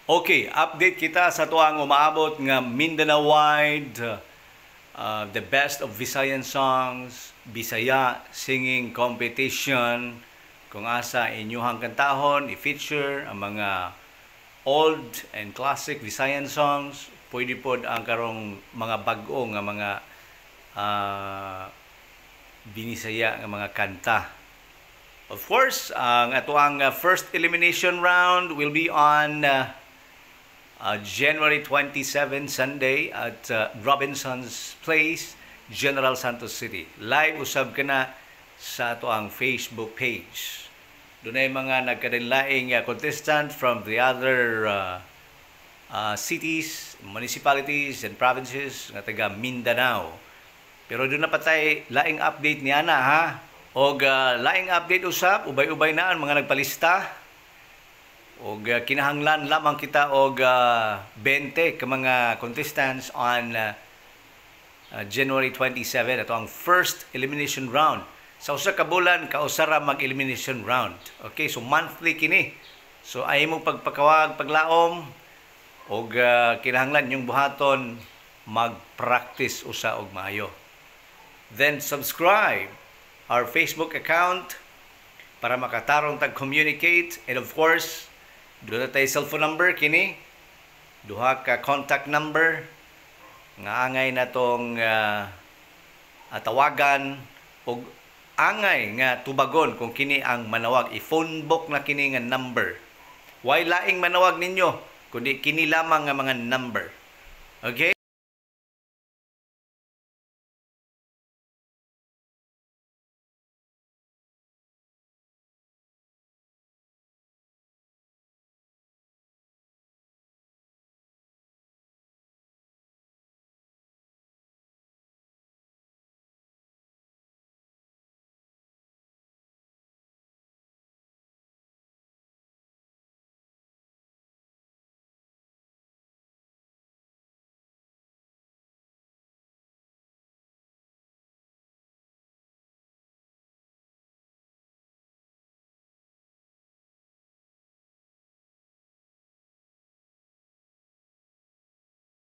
Okay, update kita sa tuang umaabot nga Mindanao-wide the best of Visayan songs, Bisaya singing competition, kung asa inyuhang kantahon, i-feature ang mga old and classic Visayan songs, pwede pod ang karong mga bag-o nga mga Binisaya nga mga kanta. Of course, ang atoang first elimination round will be on January 27, Sunday, at Robinson's Place, General Santos City. Live usab kana sa atoang Facebook page. Dunay mga nagkalainlaing contestant from the other cities, municipalities, and provinces nga taga Mindanao. Pero duna pa tay laing update niana, ha. Og laing update usab, ubay-ubay na ang mga nagpalista. Og kinahanglan lamang kita og 20 ka mga contestants on January 27, ato ang first elimination round. Sa usa ka bulan kausa ra mag-elimination round. Okay, so monthly kini. So ay mo pagpakawag paglaom og kinahanglan yung buhaton, mag-practice usa og maayo. Then subscribe our Facebook account para makatarong tag communicate, and of course duna tay cellphone number, kini duha ka contact number nga angay natong tawagan og angay nga tubagon kung kini ang manawag. I-phone book na kini nga number. Way laing manawag ninyo kundi kini lamang nga mga number. Okay?